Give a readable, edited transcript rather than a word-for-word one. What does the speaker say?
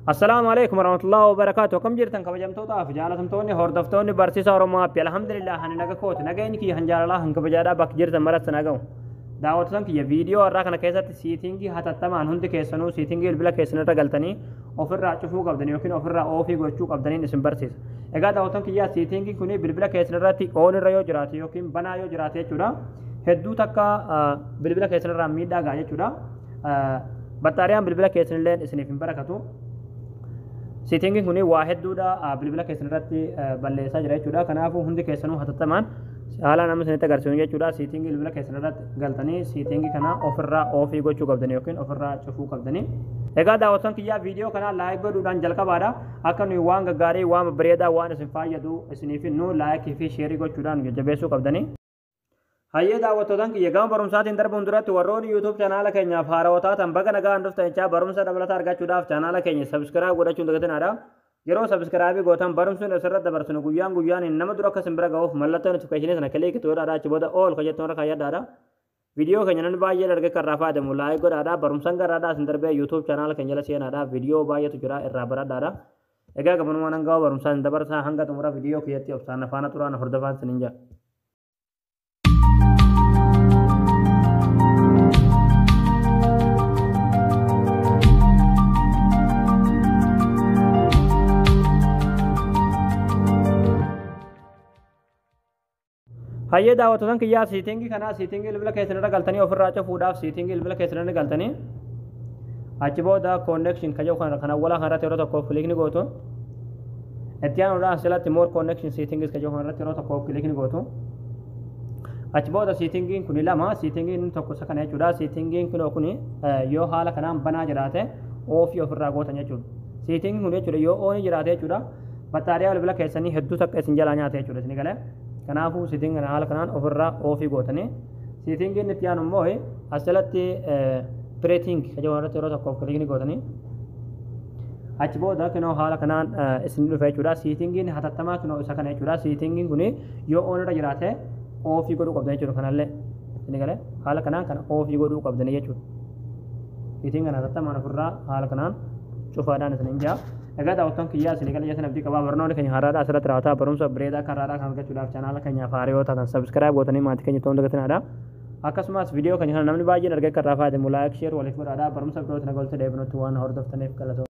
Assalaamu alaikum warahmatullahi wabarakatuh. Akkam jirtan kabajamtootaaf jaalatamtoonni hordoftoonni barsiisa Oromoo Appii? Alhamdulillah, ani naga kooti. Nageenyi kiyya han jaalalaa han kabajaadhaa bakka jirtan maratti naga'u. Daawwattoota kiyya, viidiyoo har'aa kana keessatti setting hatattamaan hundi keessanuu setting bilbila keessanirra galtanii ofirraa cufuu qabdan yookiin ofirraa off gochuu qabdaniin isin barsiisa. Egaa daawwattoota kiyya, setting kun bilbila keessanirratti on irra yoo jiraate yookiin banaa yoo jiraate jechuudha. Hedduu takka bilbila keessanirraa miidhaa ga'a jechuudha. Battaariyaan bilbila keessanillee isiniif hin barakatu. Settingiin kun waa hedduudha bilbila keessan irratti balleessaa jira jechuudha. Kanaafuu hundi keessanuu hatattamaan haala nama isinitti agarsiisu jechuudha. Setting bilbila keessan irratti galtanii setting kana ofirraa off gochuu qabdanii yookiin ofirraa cufuu qabdanii. Egaa daawwattoon kiyyaa, viidiyoo kana like godhuudhaan jalqabaadha. Akka nuyi waan gaggaarii, waan babbareedaa, waan isin fayyadu isiniif nu like fi share gochuudhaan jajjabeessuu qabdanii. Hayyee daawwattootaan kiyya, gama barumsaatiin darbuun duratti warroonni YouTube channel keenyaaf haarawaa taatan baga nagaan dhuftan jechaa, barumsa dabalataa argachuudhaaf channel keenya subscribe godhachuun dagatinaadha. Yeroo subscribe gootan barumsuun asirratti dabarsinu guyyaan guyyaan nama dura akka isin bira ga'uuf mallattoo notification sana click godhaadha. Achi booda all kan jettu irra kaayyadhaadha. Viidiyoo keenya namni baay'ee argee kan irraa fayyadamu like godhaadha. Barumsaan garaadhaa isin darbee YouTube channel keenya jala seenaadha. Viidiyoo baay'eetu jira, irraa baradhaadha. Egaa gabanumaan hanga barumsaan dabarsaa hanga xumura viidiyoo kiyyatti obsaan faana turaan hordofaan isiniin jedha. Hayyee daawwattoota kiyyaa, setting kanaa setting bilbila keessan irra galtanii ofirraa cufuudhaaf setting bilbila keessan irra galtanii achi booda connection kan jedhu kana kan awwalaa kanarratti yeroo tokkoof click ni gootu. Itti aanuudhaan asirratti more connection settings kan jedhu kanarratti yeroo tokkoof click ni gootu. Achi booda settingiin kuni lama, settingiin tokko isa kana jechuudha. Settingiin kun yoo haala kanaan banaa jiraate off ofirraa gootan jechuudha. Settingiin kun jechuudha yoo on jiraate jechuudha, battaariyaa bilbila keessanii hedduu takka isin jalaa nyaata jechuudha isin galee. Kanaafuu setting kana haala kanaan ofirraa off gootanii, settingiin itti aanu immoo as jalatti printing kan jedhamu irratti yeroo tokkoof click gootanii achi booda kinoo haala kanaan isin dhufa jechuudha. Settingiin hatattamaa kinoo isa kana jechuudha. Settingiin kun yoo on irra jiraate off godhuu qabdan jechuudha. Kanallee isin galee haala kanaan kana off godhuu qabdanii jechuudha. Setting kana hatattamaan ofirraa haala kanaan cufaadhaan isin jaa. Egaa daawwattoon kiyyaa, isin gala jesan abdii qabaa. Barnoonni keenya haraadhaa asirratti raawwataa. Barumsa bareedaa kan haraadhaa kan argachuudhaaf channel keenyaaf haaraa yoo taatan subscribe gootanii maatii keenya ta'uun dagatinaadha. Akkasumas viidiyoo keenya kana namni baay'een argee kan irraa fayyadamu like, share waliif godhaadha. Barumsa birootiin nagaltee deebinutti waan hordoftaniif galatooma.